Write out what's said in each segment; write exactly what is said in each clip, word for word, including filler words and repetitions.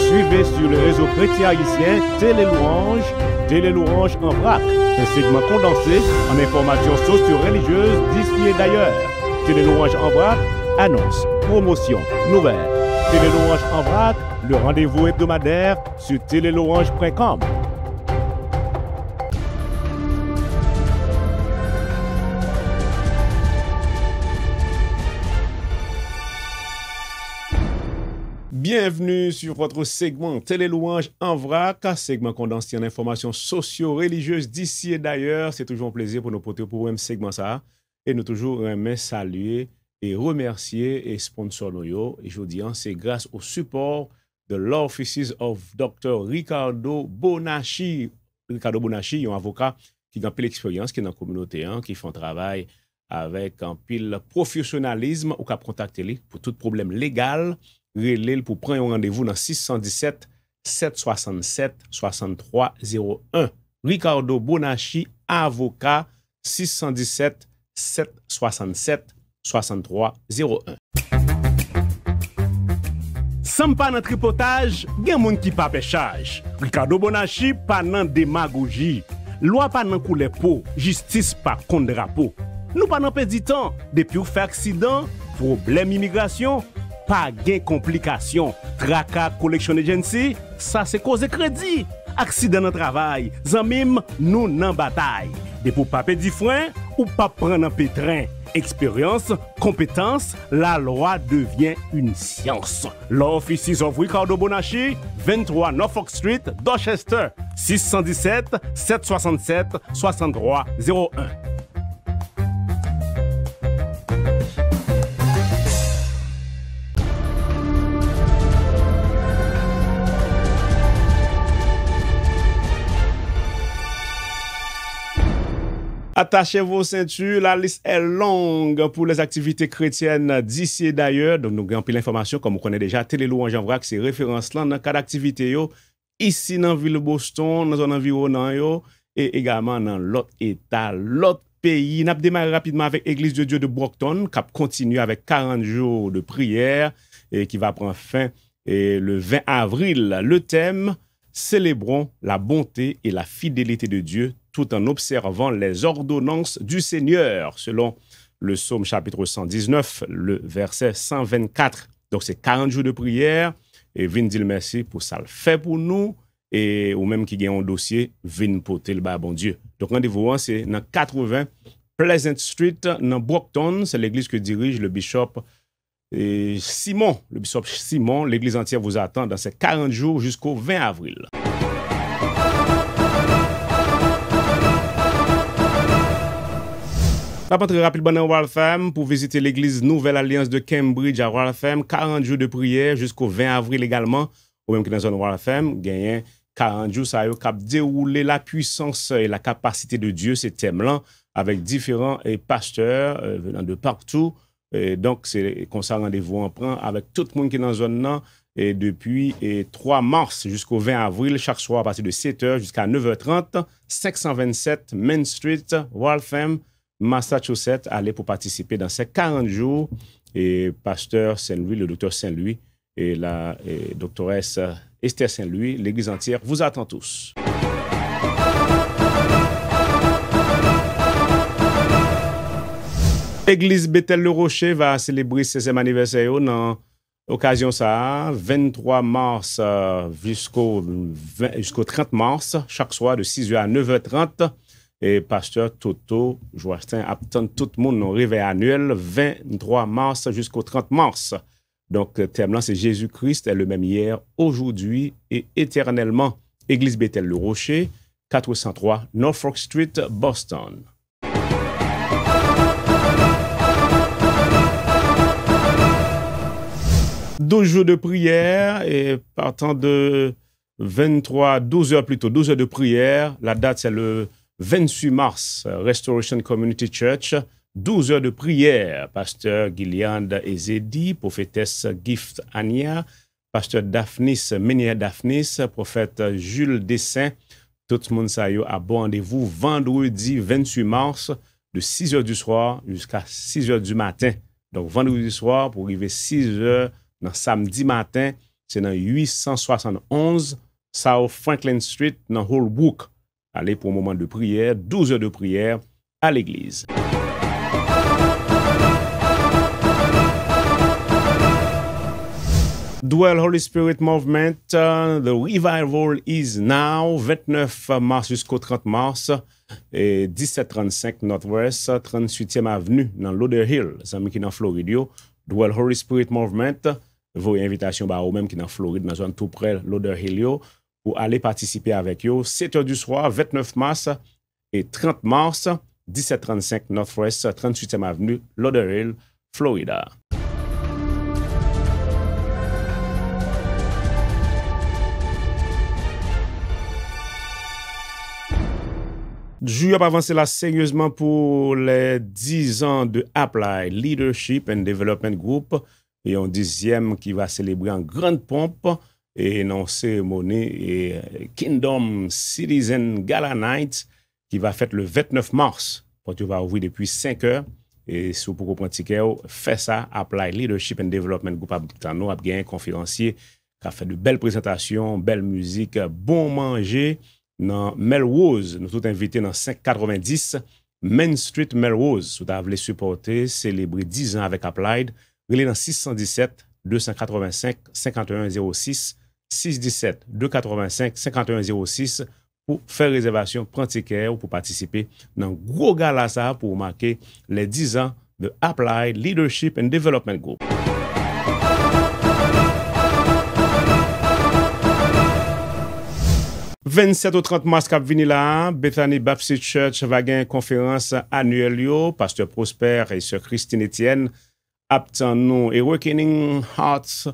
Suivez sur le réseau chrétien haïtien Télé Louange, Télé Louange en vrac, un segment condensé en informations socio-religieuses d'ici et d'ailleurs. Télé Louange en vrac, annonces, promotions, nouvelles. Télé Louange en vrac, le rendez-vous hebdomadaire sur télé louange point com. Bienvenue sur votre segment Télé Louange en vrac, segment condensé en informations socio-religieuses d'ici et d'ailleurs. Se toujou yon plezi pou nou pote pou ou menm segment sa a. E nou toujou renmen salye e remèsye e sponsò nou yo. E jodi a, se gras o sipò de Law Offices of Doctor Ricardo Bonacci. Ricardo Bonacci, yon avoka ki gen anpil eksperyans, ki nan kominote an, ki fè yon travay avèk anpil pwofesyonalizm. Ou kab kontakte li pou tout pwoblèm legal. Rele l pou pran yon randevou nan sis san disèt, sèt swasannsèt, swasanntwa zewo en. Ricardo Bonacci, avoka, sis san disèt, sèt swasannsèt, swasanntwa zewo en. San m pa nan tripotaj, gen moun ki pa pè chaj. Ricardo Bonacci pa nan demagoji. Lwa pa nan koulè po, jistis pa kont drapo. Nou pa nan pèdi tan, depi w fè aksidan, pwoblèm imigrasyon, pa gen konplikasyon. Traka Collection Agency, sa se koze kredi. Aksidan nan travay, zanmi m, nou nan batay. Depi w pa pèdi fren, ou p ap pran nan petren. Eksperyans, konpetans, lalwa devyen yon syans. Law Offices of Ricardo Bonacci, venntwa Norfolk Street, Dorchester, sis san disèt, sèt swasannsèt, swasanntwa zewo en. Attachez vos ceintures, la liste est longue pour les activités chrétiennes d'ici et d'ailleurs. Donk, nou gen anpil enfòmasyon, kòm ou konnen deja, Tele Louanj an Vrak se referans lan nan kad aktivite yo, isi nan vil Boston, nan zòn anviwonan yo, e egalman nan lòt eta, lòt peyi. N ap demare rapidman avèk Église de Dieu de Brockton, k ap kontinye avèk karant jou de priyè, e ki va pran fen, e, le ven avril. Le thème, Célébrons la bonté et la fidélité de Dieu tout en observant les ordonnances du Seigneur, selon le psaume chapitre cent dix-neuf, le verset cent vingt-quatre. Donk, se karant jou de priyè, e vin di l mèsi pou sa l fè pou nou, e ou menm ki gen yon dosye, vin pote l bay Bondye. Donk, randevou an, se nan katreven Pleasant Street, nan Brockton. Se legliz ke dirije le bishop, e, Simon. Le bishop Simon, l'église entière vous attend dans ces quarante jours jusqu'au vingt avril. N ap antre rapidman nan Waltham pou vizite legliz Nouvelle Alliance de Cambridge a Waltham. Karant jou de priyè jisko ven avril egalman. Ou menm ki nan zòn Waltham, genyen karant jou sa yo k ap dewoule la puissance et la capacité de Dieu, se tèm lan, avèk diferan, e, pastè, e, venan de partou. E, donk, se konsa randevou an pran avèk tout moun ki nan zòn nan, e, depi, e, twa mas jisko ven avril, chak swa apati de sèt è jiska nèf è trant, senk san vennsèt Main Street, Waltham, Massachusetts, ale pou patisipe dans ces quarante jours. E pastè Saint-Louis, le docteur Saint-Louis, e la, e doctoresse Esther Saint-Louis, l'église entière vous attend tous. Egliz Bethel Le Rocher va selebre sèzyèm anivèsè yo nan okazyon sa a, venntwa mas, e, jisko ven, jisko trant mas, chak swa de sis è a nèf è trant. E pastè Toto Joastin ap tann tout moun nan revèy anyèl venntwa mas jisko trant mas. Donk, tèm lan se Jésus-Christ est le même hier, aujourd'hui et éternellement. Egliz Bethel Le Rocher, katresanntwa Norfolk Street, Boston. Douz jou de priyè, e partant de vingt-trois, douze heures plutôt, douze heures de prière. La date, c'est le vingt-huit mars, Restoration Community Church, douze heures de prière. Pastè Gillian Ezedi, pwofetès Gift Ania, pastè Daphnis, Menière Daphnis, pwofèt Jules Dessin, tout moun sa yo ap ba w randevou vandredi vennthuit mas de six heures du soir jiska six heures du matin. Donk, vandredi swa pou rive six heures nan samdi maten, se nan uit san swasannonz South Franklin Street nan Holbrook. Ale pou yon moman de priyè, douz è de priyè a legliz. Dwell Holy Spirit Movement, uh, The Revival Is Now, vennèf mas jisko trant mas, e disèt trannsenk Northwest tranntuityèm Avni nan Lauderhill. Zanmi ki nan Florid yo, Dwell Holy Spirit Movement voye envitasyon ba ou menm ki nan Florid, nan zòn tou prè Lauderhill yo, pou ale patisipe avèk yo, sèt è di swa, vennèf mas e trant mas, disèt trannsenk Northwest tranntuityèm Avni, Lauderhill, Florida. Jou ap avanse la seryezman pou lè dizan de Applied Leadership and Development Group, yon dizyèm ki va selebre an grann ponp e nan yon seremoni e Kingdom Citizen Gala Night ki va fèt le vennèf mas. Pòt yo va ouvri depi senk è. E si w poko pran tikè w, fè sa. Applied Leadership and Development Group ap tann ou, ap genyen konferansye k ap fè de bèl prezantasyon, bèl mizik, bon manje nan Melrose. Nou tout envite nan senk katrevenndis Main Street, Melrose. Si w ta vle sipòte, selebre dizan avèk Applied, rele nan sis san disèt, de san katrevensenk, senkanteyen zewo sis, sis disèt, de katrevensenk, senkanteyen zewo sis, pou fè rezèvasyon, pran tikè ou pou patisipe nan gwo gala sa a pou make lè dizan de Applied Leadership and Development Group. Vennsèt o trant mas k ap vini la a, Bethany Baptist Church va gen konferans anyèl yo. Pastè Prosper e sè Christine Etienne ap tann nou. Awakening Hearts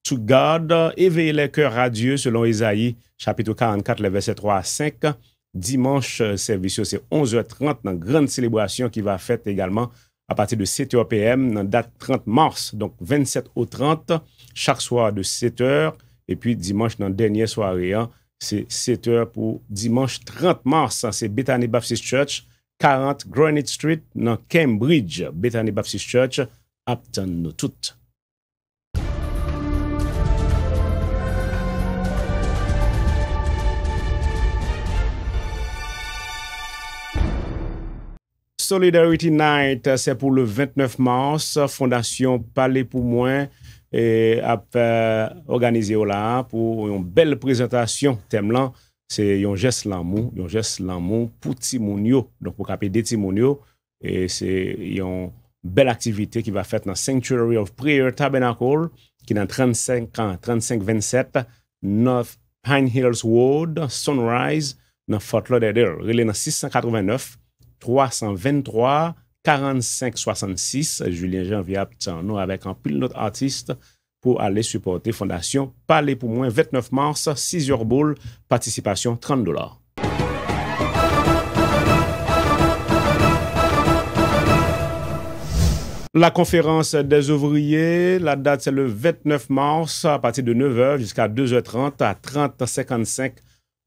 to God, Éveillez les cœurs à Dieu, selon Ezayi, chapit karannkat, lè vèsè twa a senk. Dimanch, sèvis yo se onz è trant nan grann selebrasyon ki va fèt egalman apati de sèt è p m nan dat trant mas, donk vennsèt o trant, chak swa de sèt è, epi dimanch nan dènyè sware an, se sèt è pou dimanch trant mas. Se Bethany Baptist Church, karant Granite Street nan Cambridge. Bethany Baptist Church ap tann nou tout. Solidarity Night, se pou le vennèf mas. Fondasyon Pale Pou Mwen, e, ap, e, òganize yo la pou yon bèl prezantasyon. Tèm lan, se yon jès lanmou, yon jès lanmou pou timoun yo. Donk, pou k ap ede timoun yo, e se yon bèl aktivite ki va fèt nan Sanctuary of Prayer Tabernacle, ki nan trannsenk, trannsenk vennsèt North Pine Hills Road, Sunrise, nan Fort Lauderdale. Rele nan sis san katrevennnèf, twa san venntwa, karannsenk swasannsis. Julien Janvier ap tann nou avèk anpil lòt atis pou ale sipòte Fondasyon Pale Pou Mwen, vennèf mas, sizè boul, patisipasyon trant dola. La Conférence des Ouvriers, la date c'est le vingt-neuf mars à partir de neuf heures jusqu'à deux heures trente à trente cinquante-cinq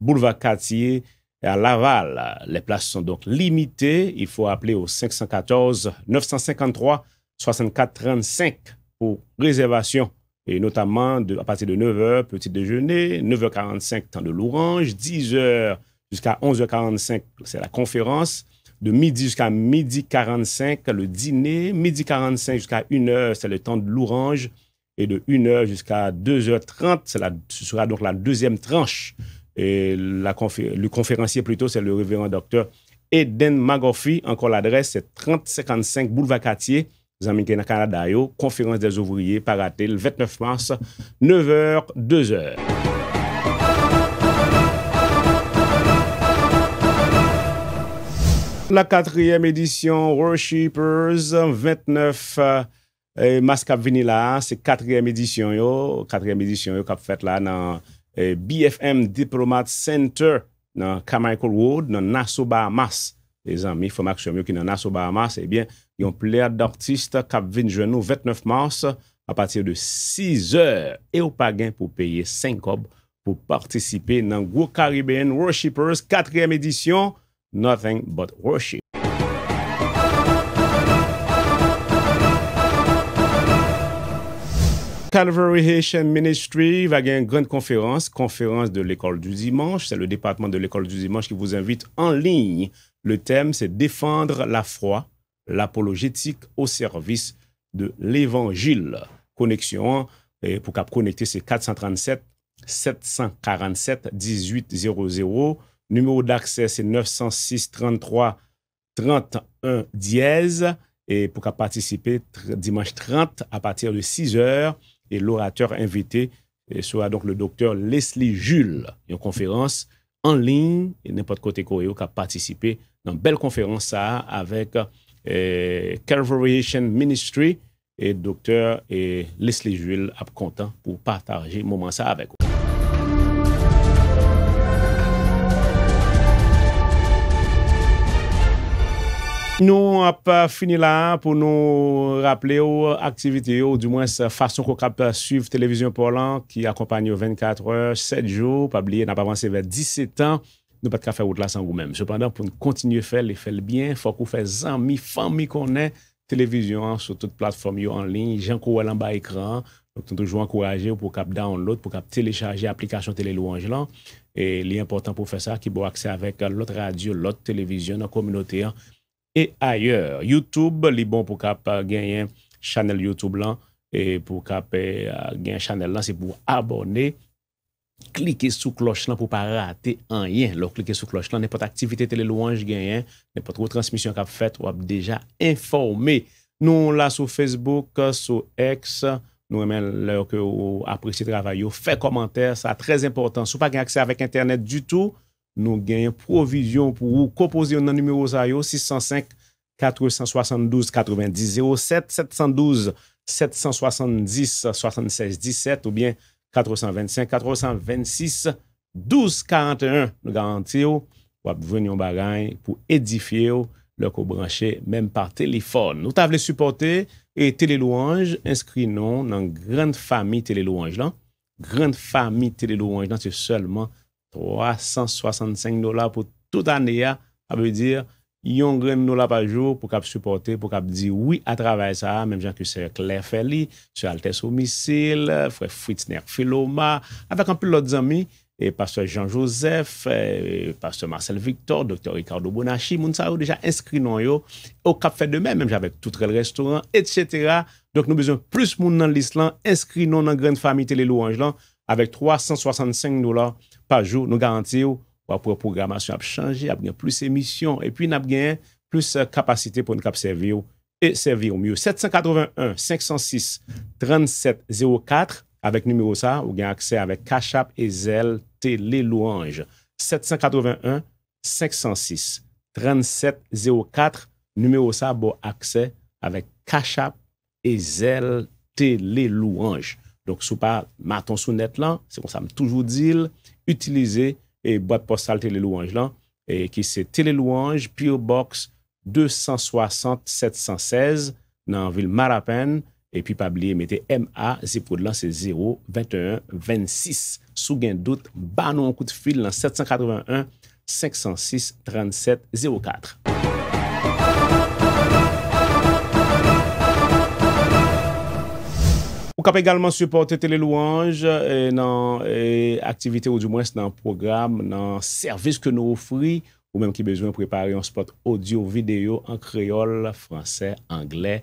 Boulevard Cartier à Laval. Les places sont donc limitées. Il faut appeler au cinq cent quatorze, neuf cent cinquante-trois, soixante-quatre trente-cinq pour réservation. Et notamment de, à partir de neuf heures, petit déjeuner, neuf heures quarante-cinq, temps de louange, dix heures jusqu'à onze heures quarante-cinq, c'est la conférence. De midi jusqu'à midi quarante-cinq, le dîner. Midi quarante-cinq jusqu'à une heure, c'est le temps de louange. Et de une heure jusqu'à deux heures trente, c'est la, ce sera donc la deuxième tranche. Et la confé-, le conférencier plutôt, c'est le révérend docteur Eden Magorfi. Encore l'adresse, c'est trente cinquante-cinq Boulevard Cartier. Zanmi ki nan Kanada yo, Conférence des Ouvriers, pa rate l, vingt-neuf mars, neuf heures, deux heures. La quatrième édition Worshippers, vingt-neuf, euh, e, mas k ap vini la a, se katriyèm edisyon yo, katriyèm edisyon yo k ap fèt la nan, e, B F M Diplomat Center nan Carmichael Road, nan Nassau, Bahamas. Mezanmi, frè m ak sè m yo ki nan Nassau, Bahamas, ebyen, yon plè d'atis k ap vin jwenn nou vennèf mas, apati de sizè, e w pa gen pou peye senk kòb pou patisipe nan gwo Caribbean Worshippers katriyèm edisyon, Nothing But Worship. Calvary Haitian Ministry va gen yon gran konferans, conférence de l'école du dimanche. C'est le département de l'école du dimanche qui vous invite en ligne. Le thème, c'est défendre la foi, l'apologétique au service de l'évangile. Koneksyon an, eh, pou k ap konekte, se kat san trann sèt, sèt san karann sèt, dizuit zewo zewo. Nimewo daksè, se nèf san sis, trann twa, trann en dyèz, e pou k ap patisipe tr-, dimanch trant apati de sis è, e loratè envite, e, sera donc le docteur Leslie Jules, yon konferans an liy, e nenpòt kote ke w ye, w ka patisipe nan bèl konferans sa a avèk, e, Calvary Haitian Ministry, e doktè, e, Leslie Jules ap kontan pou pataje moman sa avèk ou. Nou ap, a, fini la pou nou raple w aktivite yo, oudimwens fason ke w kab swiv televizyon pa w lan ki akonpanye w vennkat è, sèt jou. Pa bliye, n ap avanse vè disèt an. Nou pa t ka fè wout la san ou menm. Sepandan, pou n kontinye fè l e fè l byen, fòk ou fè zanmi, fanmi konnen televizyon an sou tout platfòm yo an liy, jan ke w wè l anba ekran an. Donk, nou toujou ankouraje w pou w kab download, pou w kab telechaje aplikasyon Tele Lwanj lan. E li enpòtan pou w fè sa, ki ba w aksè avèk lòt radyo, lòt televizyon nan kominote an e ayè. YouTube, li bon pou w kab genyen chanèl YouTube lan, e pou w kab, e, genyen chanèl lan, se pou w abòne, klike sou klòch lan pou w pa rate anyen. Lè w klike sou klòch lan, nenpòt aktivite Tele Lwanj genyen, nenpòt retransmisyon k ap fèt, w ap deja enfòme. Nou la sou Facebook, sou X, nou renmen lè ke w apresye travay yo, fè kòmantè, sa trè enpòtan. Si w pa gen aksè avèk entènèt ditou, nou genyen pwovizyon pou ou. Konpoze youn nan nimewo sa yo, sis san senk, kat san swasanndouz, katrevenndis zewo sèt, sèt san douz, sèt san swasanndis, swasannsèz disèt oubyen kat san vennsenk, kat san vennsis, douz karanteyen. Nou garanti w, w ap jwenn yon bagay pou edifye w lè ke w branche, menm pa telefòn. Ou ta vle sipòte, e, Tele Lwanj, enskri non w nan grann fanmi Tele Lwanj lan. Grann fanmi Tele Lwanj lan, se sèlman twa san swasannsenk dola pou tout ane a. Sa vle di, yon grenn dola pa jou pou kab sipòte, pou kab di wi a travay sa a, menm jan ke sè Claire fè li, sè Altesse Omisil, frè Fritzner Philoma, avèk anpil lòt zanmi, e pastè Jean Joseph, e pastè Marcel Victor, doktè Ricardo Bonachi, moun sa yo deja enskri non yo, o Cap Fè Demen, menm jan avèk Toutrèl Restoran, etsetera. Donk, nou bezwen plis moun nan lis lan, enskri non nan grann fanmi Tele Lwanj lan, avèk twa san swasannsenk dola pa jou, nou garanti w, w ap wè pwogramasyon ap chanje, ap gen plis emisyon, epi n ap gen plis, e, kapasite pou n kab sèvi w e sèvi w mye. Sèt san katreven en, senk san sis, trannsèt zewo kat, avèk nimewo sa, ou gen aksè avèk Cash App e Zelle Tele Lwanj. Sèt san katreven en, senk san sis, trannsèt zewo kat, nimewo sa ba w aksè avèk Cash App e Zelle Tele Lwanj. Donk, si w pa maton sou nèt lan, se konsa m toujou di l, itilize, e, bwat pòstal Tele Lwanj lan, e, ki se Tele Lwanj, P O Box de san swasant, sèt san sèz, nan vil Marapen. Epi pa bliye mete M A, zip kòd lan se zewo venteyen vennsis. Si w gen dout, ba nou yon kout fil nan sèt san katreven en, senk san sis, trannsèt zewo kat. Ou kab egalman sipòte Tele Lwanj, e, nan, e, aktivite oudimwens nan pwogram, nan sèvis ke nou ofri, ou menm ki bezwen prepare yon spòt odyo videyo an kreyòl, fransè, anglè,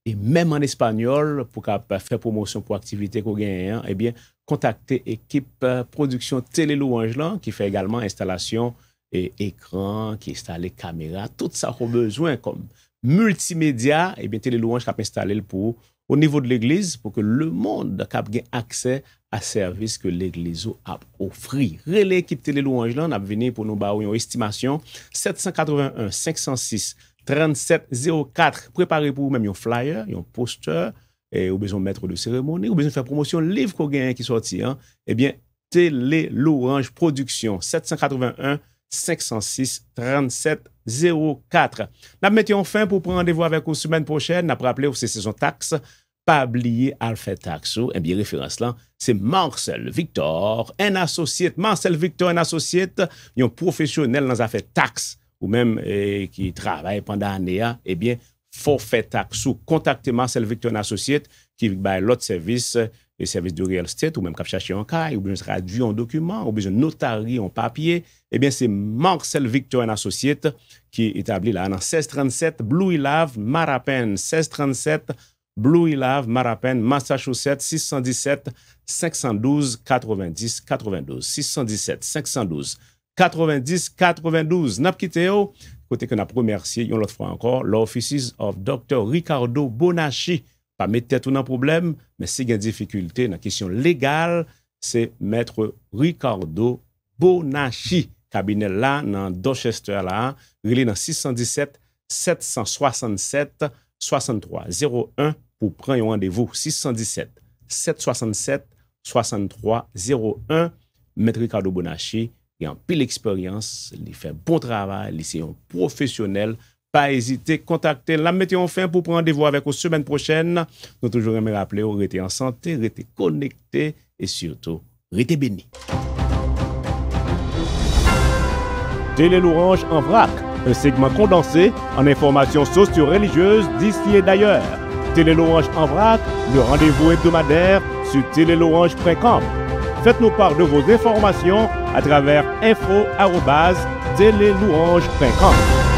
e menm an espanyòl, pou kab fè pwomosyon pou aktivite ke w genyen an, ebyen, kontakte ekip, e, pwodiksyon Tele Lwanj lan, ki fè egalman enstalasyon, e, ekran, ki enstale kamera, tout sa ke w bezwen kòm miltimedya, ebyen, Tele Lwanj k ap enstale l pou ou o nivo de legliz, pou ke lemonn kab gen aksè a sèvis ke legliz ou ap ofri. Rele ekip Tele Lwanj lan, n ap vini pou nou ba ou yon estimasyon, sèt san katreven en, senk san sis, trannsèt zewo kat. Prepare pou ou menm yon flyer, yon postè, e ou bezwen mèt de seremoni, ou bezwen fè pwomosyon liv ke w genyen ki sòti an, ebyen, Tele Lwanj Pwodiksyon, sèt san katreven en, senk san sis, trannsèt zewo kat. N ap mete yon fen pou pran randevou avèk ou semèn pwochèn. N ap raple w, se sezon taks. Pa bliye al fè taks ou. Ebyen, referans lan, se Marcel Victor and Associate. Marcel Victor and Associate, yon pwofesyonèl nan zafè taks. Ou menm, e, ki travay pandan ane a, ebyen, fò w fè taks ou. Kontakte Marcel Victor and Associate, ki bay lòt sèvis, e sèvis de real estate, ou menm k ap chache yon kay, ou bezwen tradui yon dokiman, ou bezwen notari yon papye, ebyen, se Marcel Victor and Associates ki etabli la nan sèz trannsèt Blue Hill Ave, Mattapan, sèz trannsèt Blue Hill Ave, Mattapan, Massachusetts, sis san disèt, senk san douz, katrevenndis, katrevendouz, sis san disèt, senk san douz, katrevenndis, katrevendouz. N ap kite w, kote ke n ap remèsye yon lòt fwa ankò, The Offices of Doctor Ricardo Bonacci. Pa met tèt ou nan pwoblèm, men si gen difikilte nan kesyon legal, se Mèt Ricardo Bonacci. Kabinè l la nan Dorchester la, rele nan sis san disèt, sèt san swasannsèt, swasanntwa zewo en pou pran yon randevou. Sis san disèt, sèt swasannsèt, swasanntwa zewo en. Mèt Ricardo Bonacci, gen anpil eksperyans, li fè bon travay, li se yon pwofesyonèl. Pa ezite kontakte l. N ap mete yon fen pou pran randevou avèk ou semèn pwochèn. Nou toujou renmen raple w, rete an sante, rete konekte e sitou, rete beni. Télé Louange en vrac, un segment condensé en informations socio-religieuses d'ici et d'ailleurs. Télé Louange en vrac, le rendez-vous hebdomadaire sur télé louange point com. Faites-nous part de vos informations à travers info arobase télé louange point com.